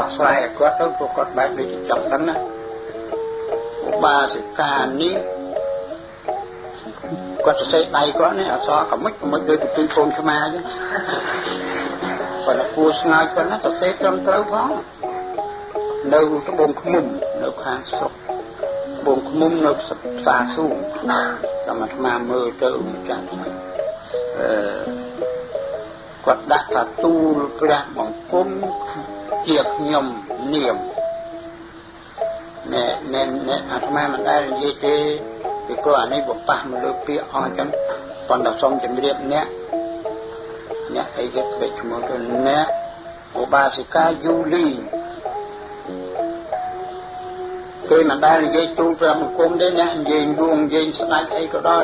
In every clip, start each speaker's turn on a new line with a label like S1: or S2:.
S1: ដោះស្រាយឲ្យគាត់ទៅព្រោះគាត់បែបដូចជាចង់ដឹងណាឧបាសិកានេះគាត់សរសេរដៃគាត់នេះអក្សរកមុចកមុចដូចទៅកូនឆ្មាអញ្ចឹងប៉ុន្តែគួរស្ងើចប៉ុណ្ណាសរសេរត្រឹមត្រូវផងនៅត្បូងឃ្មុំនៅខាងស្រុកត្បូងឃ្មុំនៅផ្សារសួងដល់អាត្មាមើលទៅម្ចាស់គាត់ដាក់ថាទូលព្រះបង្គំជាខ្ញុំនាមណែណែណែអាត្មាមិនដែលនិយាយទេពីព្រោះអានេះបប៉ះមកលើពាក្យអស់អញ្ចឹងប៉ុន្តែសូមជម្រាបអ្នកអ្នកអីគេភ្លេចឈ្មោះទៅអ្នកឧបាសិកាយូលីគេមិនដែលនិយាយទូលព្រះបង្គំទេអ្នកនិយាយងនិយាយស្ដាច់អីក៏ដោយ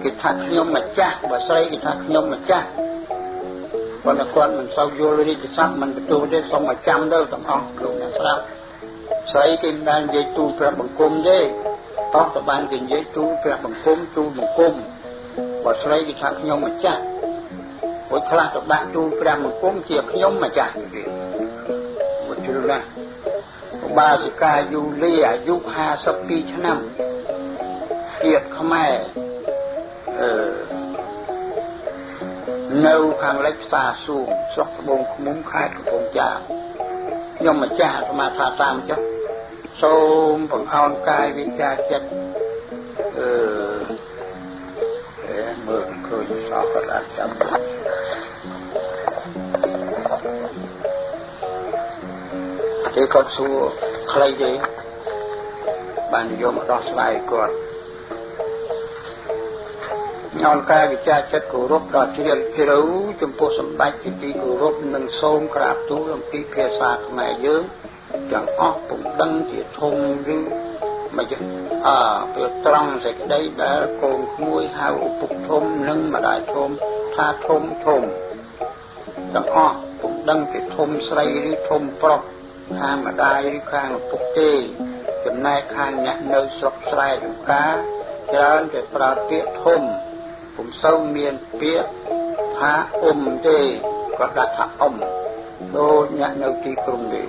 S1: គេថាខ្ញុំម្ចាស់បើស្រីគេថាខ្ញុំម្ចាស់ប៉ុន្តែគាត់មិនសូវយល់រាជស័ព្ទមិនបន្ទោសទេសូមឲ្យចាំទៅទាំងអស់លោកអ្នកស្ដាប់ស្រីគេមិនដែលនិយាយទូលព្រះបង្គំទេតោះតបានគេនិយាយទូលព្រះបង្គំទូលបង្គំបើស្រីគេថាខ្ញុំម្ចាស់ព្រោះខ្លះទៅដាក់ទូលព្រះបង្គំជាខ្ញុំម្ចាស់ទេមួយជ្រុលណាស់ឧបាសិកាយូលីអាយុ52ឆ្នាំជាតិខ្មែរនៅខាងលិចផ្សារសួងស្រុកត្បូងឃ្មុំខេត្តកំពង់ចាមខ្ញុំម្ចាស់អាត្មាថាតាមចុះសូមបង្អោនកាយវិចារចិត្តមើលឃើញសោះគាត់អាចចាំគេគាត់សួរខ្លីទេបានយកមកដោះស្រាយគាត់អនកាយវិចារចិត្តគោរពដល់ជ្រាលជ្រៅចំពោះសម្ដេចជាទីគោរពនិងសូមក្រាបទូលអំពីភាសាខ្មែរយើងទាំងអស់ពុំដឹងជាធំឬមិនពេលត្រង់សេចក្តីដែលកូនក្មួយហៅឪពុកធំនិងម្ដាយធំថាធំធំទាំងអស់ពុំដឹងជាធំស្រីឬធំប្រុសខាងម្ដាយឬខាងឪពុកទេចំណែកខាងអ្នកនៅស្រុកស្រែចម្ការច្រើនតែប្រើពាក្យធំពុំសូវមានពាក្យថាអ៊ំទេគាត់ដាក់ថាអ៊ំដូចអ្នកនៅទីក្រុងទេ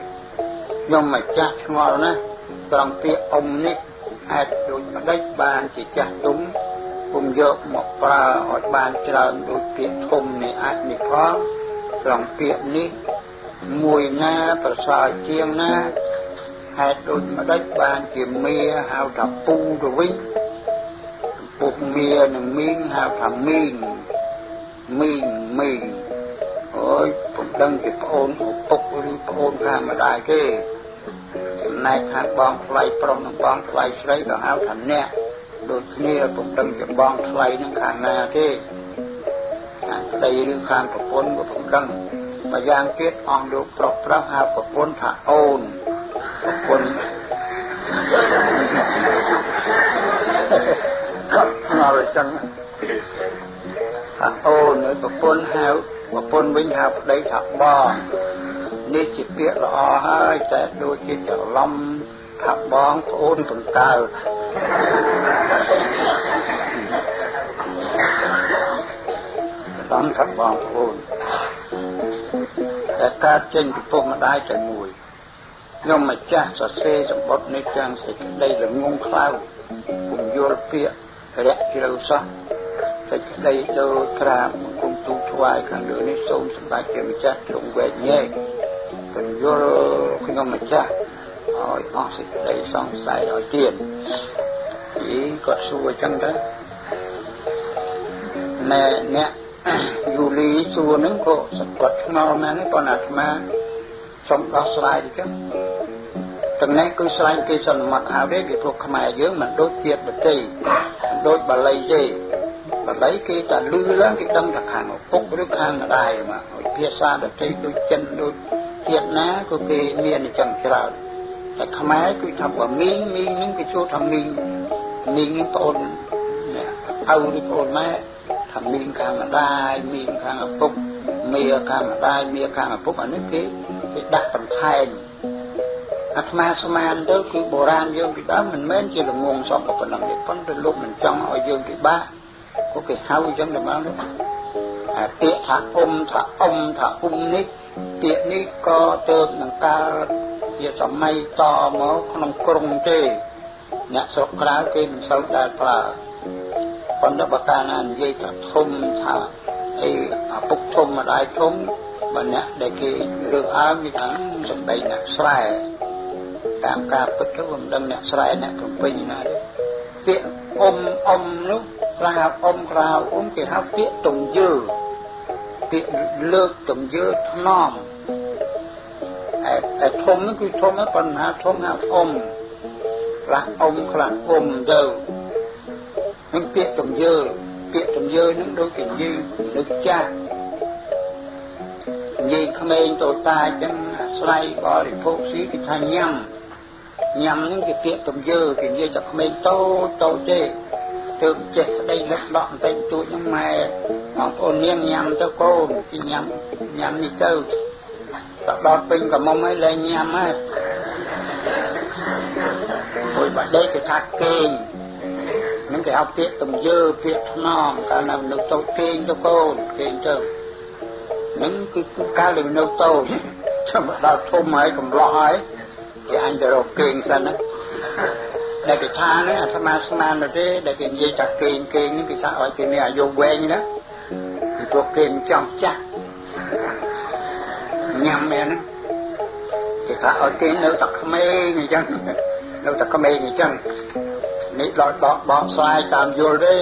S1: ខ្ញុំម្ចាស់ឆ្ងល់ណាស់ត្រង់ពាក្យអ៊ំនេះហេតុដូចម្ដេចបានជាចាស់ទុំពុំយកមកប្រើឲ្យបានច្រើនដូចពាក្យធំនេះអាចនេះផងត្រង់ពាក្យនេះមួយណាប្រសើរជាងណាហេតុដូចម្ដេចបានជាមាហៅថាពូទៅវិញពុកមានិងមីងហៅថាមីងមីងមីងអូយពុំដឹងជាប្អូនឪពុកឬប្អូនខាងម្ដាយទេចំណែកខាងបងថ្លៃប្រុសនិងបងថ្លៃស្រីក៏ហៅថាអ្នកដូចគ្នាពុំដឹងជាបងថ្លៃនឹងខាងណាទេខាងប្តីឬខាងប្រពន្ធក៏ពុំដឹងម្យ៉ាងទៀតអស់លោកប្រុសប្រុសហៅប្រពន្ធថាអូនប្រពន្ធគាត់ឆ្ងល់ចឹងថាអូនហើយប្រពន្ធហៅប្រពន្ធវិញហៅប្តីថាបងនេះជាពាក្យល្អហើយតែដូចជាច្រឡំថាបងប្អូនបង្កើតច្រឡំថាបងប្អូនតែកើតចេញពីពុកម្ដាយតែមួយខ្ញុំម្ចាស់សរសេរសម្បត្តិនេះទាំងសេចក្តីល្ងងខ្លៅពុំយល់ពាក្យរៈជ្រៅសោះសេចក្តីដូចក្រាបបង្គំទូលថ្វាយខាងលើនេះសូមសម្ដេចជាម្ចាស់ទ្រង់វែកញែកពន្យល់ខ្ញុំម្ចាស់ឲ្យអស់សេចក្តីសង្ស័យឲ្យទៀតអីគាត់សួរអញ្ចឹងទៅណែអ្នកយូលីសួរហ្នឹងក៏សង្កត់ឆ្ងល់ណាស់ប៉ុន្តែអាត្មាសូមដោះស្រាយតិចទាំងនេះគឺស្រឡាញ់គេសន្មត់ឲ្យទេពីព្រោះខ្មែរយើងមិនដូចជាតិប្រទេសមិនដូចបាលីទេបាលីគេតែលឺឡើងគេដឹងថាខាងឪពុកឬខាងម្ដាយមកភាសាដទៃដូចចិនដូចជាតិណាក៏គេមានអញ្ចឹងច្រើនតែខ្មែរគឺថាបើមីងមីងហ្នឹងគេជួថាមីងមីងហ្នឹងប្អូនអ្នកឪឬប្អូនម៉ែថាមីងខាងម្ដាយមីងខាងឪពុកមាខាងម្ដាយមាខាងឪពុកអានេះគេដាក់បន្ថែមអាត្មាស្មានទៅគឺបុរាណយើងពីដើមមិនមែនជាល្ងងសោះប៉ុណ្ណឹងទេប៉ុន្តែលោកមិនចង់ឲ្យយើងពិបាកក៏គេហៅអញ្ចឹងតែមកនោះអាពាក្យថាអ៊ំថាអ៊ំថាអ៊ុំនេះពាក្យនេះក៏ទៅនឹងកើត ជាសម័យតមកក្នុងក្រុងទេអ្នកស្រុកក្រៅគេមិនសូវដែលប្រើប៉ុន្តែបើកាលណានិយាយថាធំថាអីឪពុកធំម្ដាយធំបើអ្នកដែលគេរើសអើងគេថាសម្ដីអ្នកស្រែតាមការពិតទៅមិនដឹងអ្នកស្រែអ្នកកំពេញណាទេពាក្យអ៊ំអ៊ំនោះខ្លះហៅអ៊ំខ្លះហៅអ៊ំគេហៅពាក្យទំយើពាក្យលើកទំយើថ្នមឯធំនោះគឺធំហើយប៉ុន្តែធំហៅអ៊ំខ្លះអ៊ំខ្លះអ៊ំទៅនឹងពាក្យទំយើពាក្យទំយើនឹងដូចគេនិយាយដូចចាស់និយាយក្មេងតូចតាចចឹងអាស្រ័យបរិភោគស៊ីគេថាញ៉ាំញ៉ាំនឹងគេពាក្យទំយើគេនិយាយតែក្មេងតូចតូចទេទើបចេះស្ដីលឹកដកបន្តិចបន្តួចហ្នឹងម៉ែបងប្អូននាងញ៉ាំទៅកូនគេញ៉ាំញ៉ាំនេះទៅដល់ពេញកំមុំហើយលែងញ៉ាំហើយមួយបាដេកគេថាគេងហ្នឹងគេហៅពាក្យទំយើពាក្យថ្នមកាលណាមនុស្សតូចគេងទៅកូនគេងទៅហ្នឹងគឺកាលដែលមនុស្សតូចចាំដល់ធំហើយកំឡោះហើយគេអញទៅរកគេងសិនណាដែលគេថាហ្នឹងអាត្មាស្មានទៅទេដែលគេនិយាយថាគេងគេងហ្នឹងគេថាឲ្យគេមានអាយុវែងណាពីព្រោះគេមិនចង់ចាស់ញ៉ាំមែនហ្នឹងគេថាឲ្យគេនៅតែក្មេងអញ្ចឹងនៅតែក្មេងអញ្ចឹងនេះដល់ដកបកស្រាយតាមយល់ទេ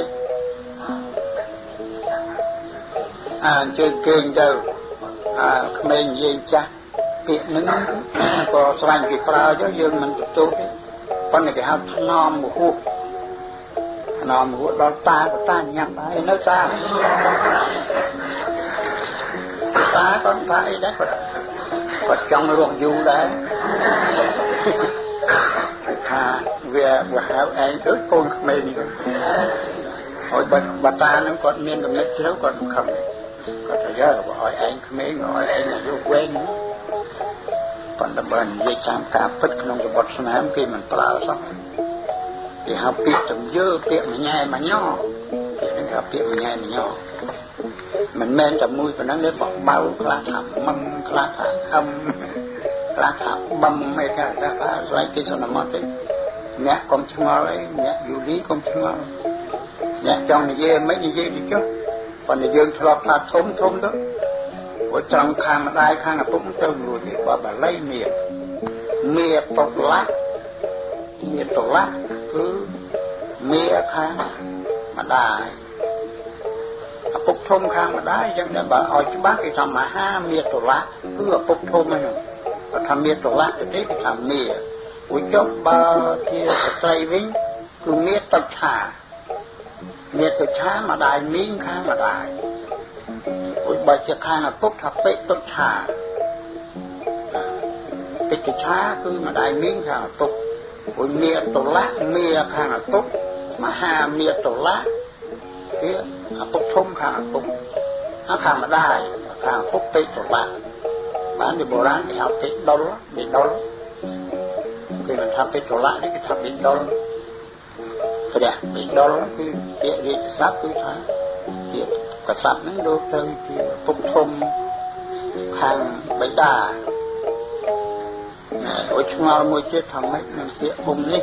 S1: អញ្ជើញគេងទៅអាក្មេងនិយាយចាស់ពាក្យហ្នឹងក៏ស្រាញ់គេប្រើចុះយើងមិនទទួលទេប៉ុន្តែគេហៅថ្នមហួសថ្នមហួសដល់តាក៏តាញ៉ាំហើយនៅតាតាក៏ថាអីដែរគាត់ចង់រស់យូរដែរថាវាហៅឯងដូចកូនក្មេងនេះហើយបើតាហ្នឹងគាត់មានកំណត់ជ្រៅគាត់មិនខឹងគាត់ថាយើបើឲ្យឯងក្មេងឲ្យឯងអាយុវែងប៉ុន្តែបើនិយាយតាមការពិតក្នុងរបត់ស្នាមគេមិនប្រើសោះគេហៅពាក្យទំយើពាក្យមញ៉ែមញ៉ពាក្យហ្នឹងគេហៅពាក្យមញ៉ែមញ៉មិនមែនតែមួយប៉ុណ្ណឹងទេបបៅខ្លះថាមឹងខ្លះថាអឹមខ្លះថាបំអីគេថាស្អីគេសន្មត់ទេអ្នកកុំឆ្ងល់អីអ្នកយូលីកុំឆ្ងល់អ្នកចង់និយាយមិននិយាយទៅចុះប៉ុន្តែយើងធ្លាប់ថាធំធំទៅព្រោះត្រង់ខាងម្ដាយខាងឪពុកទៅរួចបើបាលីមានមាតុលៈមាតុលៈគឺមាខាងម្ដាយឪពុកធំខាងម្ដាយអញ្ចឹងបើឲ្យច្បាស់គេថាមហាមាតុលៈគឺឪពុកធំហ្នឹងបើថាមាតុលៈទៅទេគេថាមាឧចុះបើជាស្ត្រីវិញគឺមាតុឆាមាតុឆាម្ដាយមីងខាងម្ដាយឧបើជាខាងឪពុកថាបិតុឆាបិតុឆាគឺម្ដាយមីងខាងឪពុកឧមាតុលៈមាខាងឪពុកមហាមាតុលៈគឺឪពុកធំខាងឪពុកខាងម្ដាយខាងឪពុកបិតុលៈបានពីបុរាណគេហៅបិដុលបិដុលគេមិនថាបិតុលៈនេះគេថាបិដុលព្រះបិដុលគឺពាក្យរាជស័ព្ទគឺថាជាកសត្វហ្នឹងដូចទៅជាពុកធំខាងបិតាអូឆ្ងល់មួយទៀតថាម៉េចនឹងពាក្យអ៊ំនេះ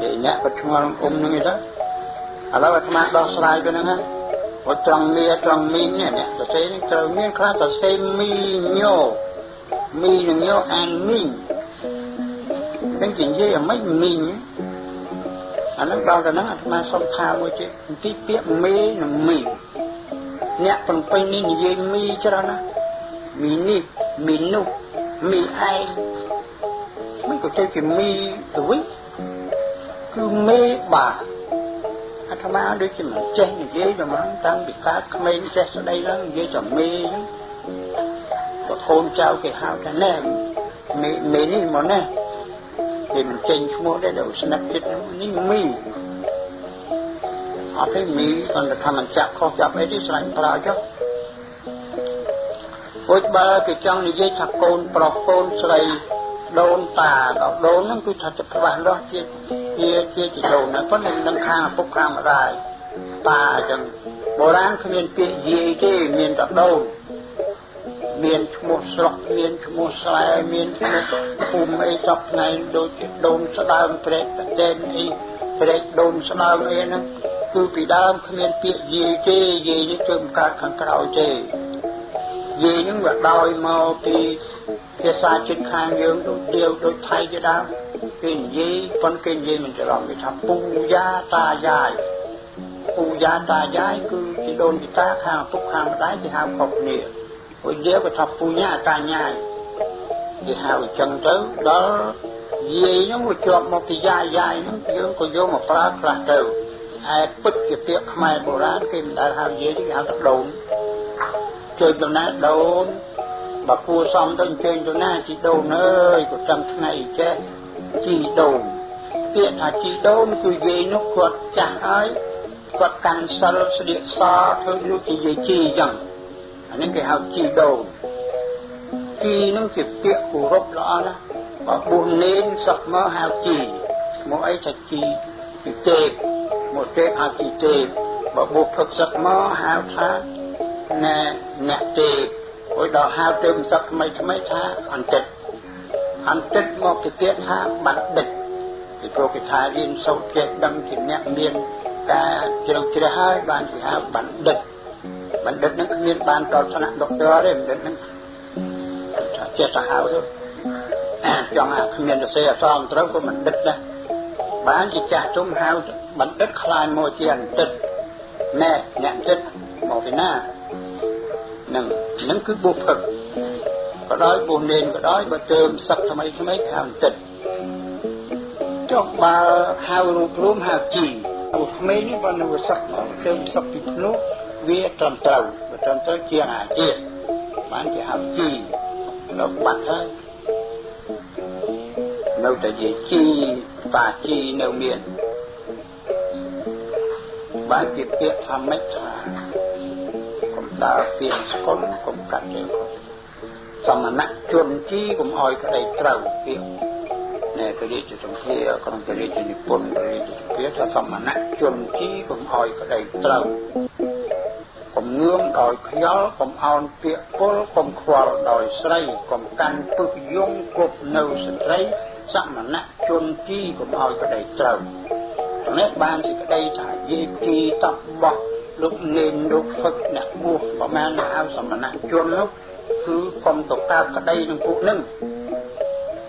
S1: គេអ្នកក៏ឆ្ងល់អ៊ំហ្នឹងឯងទៅឥឡូវអាត្មាដោះស្រាយទៅហ្នឹងណាព្រោះត្រង់លាត្រង់មីងនេះអ្នកសរសេរនេះត្រូវមានខ្លះសរសេរមីញោមីនឹងញោអានមីងនឹងគេនិយាយអាម៉េចមីងអាហ្នឹងដល់ទៅហ្នឹងអាត្មាសុំថាមួយទៀតបន្តិចពាក្យមេនិងមីអ្នកប៉ុនពេញនេះនិយាយមីច្រើនណាស់មីនេះមីនោះមីឯងមិនក៏ទៅជាមីទៅវិញគឺមេបាអាត្មាដូចជាមិនចេះនិយាយតែហ្មងតាំងពីកើតក្មេងចេះស្ដីឡើងនិយាយតែមេហ្នឹងបើកូនចៅគេហៅថាណែមេមេនេះមកណែគេមិនចេញឈ្មោះទេដល់ស្និទ្ធចិត្តនេះមីអត់ទេមីគាត់ថាមិនចាក់ខុសចាប់អីទេស្រេចប្រើចុះ រួចបើគេចង់និយាយថាកូនប្រុសកូនស្រីដូនតាដល់ដូនហ្នឹងគឺថាจะច្បាស់លាស់ជាជាជាជីដូនណាប៉ុន្តែនឹងខាងឪពុកខាងម្ដាយតាអញ្ចឹងបុរាណគ្មានពាក្យយាយទេមានតែដូន មានឈ្មោះស្រុកមានឈ្មោះស្រែមានឈ្មោះភូមិអីសពថ្ងៃដូចជាដូនស្ដើងព្រែកប្រដេនអីព្រែកដូនស្ដើងអីហ្នឹងគឺពីដើមគ្មានពាក្យយាយទេយាយនេះគឺមិនកើតខាងក្រោយទេយាយហ្នឹងវាដោយមកពីភាសាជាតិខាងយើងដូចដៀវដូចថៃជាដើមគេនិយាយប៉ុន្តែគេនិយាយមិនច្រឡំគេថាពូយ៉ាតាយាយពូយ៉ាតាយាយគឺជាដូនជីតាខាងឪពុកខាងម្ដាយគេហៅខុសគ្នាព្រោះយាយក៏ថាពូញាតាញ៉ាយគេហៅអញ្ចឹងទៅដល់យាយហ្នឹងវាជាប់មកពីយាយយាយហ្នឹងយើងក៏យកមកប្រើខ្លះទៅឯពិតជាពាក្យខ្មែរបុរាណគេមិនដែលហៅយាយទេគេហៅថាដូនជួយទៅណាដូនបើគួសមទៅអញ្ជើញទៅណាជីដូនអើយក៏ចាំថ្ងៃចេះជីដូនពាក្យថាជីដូនគឺយាយនោះគាត់ចាស់ហើយគាត់កាន់សិលស្លៀកសធ្វើដូចជាយាយជីអញ្ចឹងអានេះគេហៅជីដូនជីនឹងជាពាក្យគោរពល្អណាស់បើបួសនេនសឹកមកហៅជីមកអីថាជីពីទេពមកទេពហៅជីទេពបើបួសផឹកសឹកមកហៅថាណែអ្នកទេពហើយដល់ហៅទៅសឹកថ្មីថ្មីថាអន្តិតអន្តិតមកពីពាក្យថាបណ្ឌិតពីព្រោះគេថារៀនសូត្រចេះដឹងជាអ្នកមានការជ្រៅជ្រះហើយបានគេហៅបណ្ឌិតបណ្ឌិតហ្នឹងគ្មានបានដល់ថ្នាក់ដុកទ័រទេបណ្ឌិតហ្នឹងថាចេះតែហៅទៅចង់ថាគ្មានសរសេរអក្សរមិនត្រូវក៏បណ្ឌិតដែរបានជាចាស់ទុំហៅបណ្ឌិតខ្លាយមកជាអន្តិតណែអ្នកអន្តិតមកពីណានឹងគឺបួសផឹកក៏ដោយបួសនេនក៏ដោយបើទើមសឹកថ្មីថ្មីគេហៅអន្តិតចុះបើហៅរូបរួមហៅជីព្រោះក្មេងនេះបើនៅសឹកមកទើមសឹកពីភ្នោះវាត្រឹមត្រូវវាត្រឹមត្រូវជាងអាជាតិបានគេហៅជីដល់បាត់ហើយនៅតែជាជីតាជីនៅមានបានជាពាក្យថាម៉េចថាកុំដើរពៀនស្គុនកុំកាត់ជើងខុសសមណៈជនជីកុំអោយក្តីត្រូវពាក្យណែព្រះរាជសម្ភារក្នុងព្រះរាជនិពន្ធព្រះរាជសម្ភារថាសមណៈជនជីកុំអោយក្តីត្រូវកុំងឿងដោយខ្យល់កុំអោនពាក្យពុលកុំខ្វល់ដោយស្រីកុំកាន់ពឹសយងគប់នៅស្ត្រីសមណៈជនជីកុំអោយក្តីត្រូវនេះបានសេចក្តីថាយាយជីតបោះលោកនេនលោកហ្វឹកអ្នកបួសប្រមាណហៅសមណៈជននោះគឺកុំទៅកើតក្តីនឹងពួកនឹង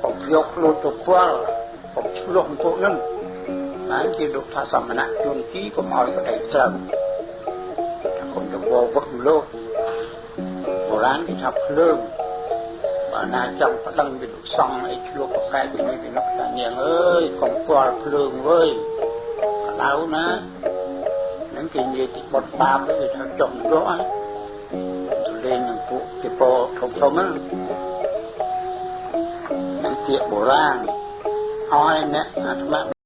S1: កុំយកខ្លួនទៅខ្វល់កុំឆ្លោះនឹងពួកនឹងបានជាលោកថាសមណៈជនជីកុំឲ្យក្តីត្រូវកុំទៅវវឹកលោកបុរាណគេថាភ្លើងបើណាចង់ប្តឹងពីលោកសង្ឃអីឆ្លោះប្រកែកពីនេះពីនោះថានាងអើយកុំខ្វល់ភ្លើងវើយក្តៅណានឹងគេនិយាយពីបុតបាបគេថាចុះលោកហ្នឹងទៅលេងនឹងពួកគេពោធំធំហ្នឹងនឹងជាបុរាណឲ្យអ្នកអាត្មា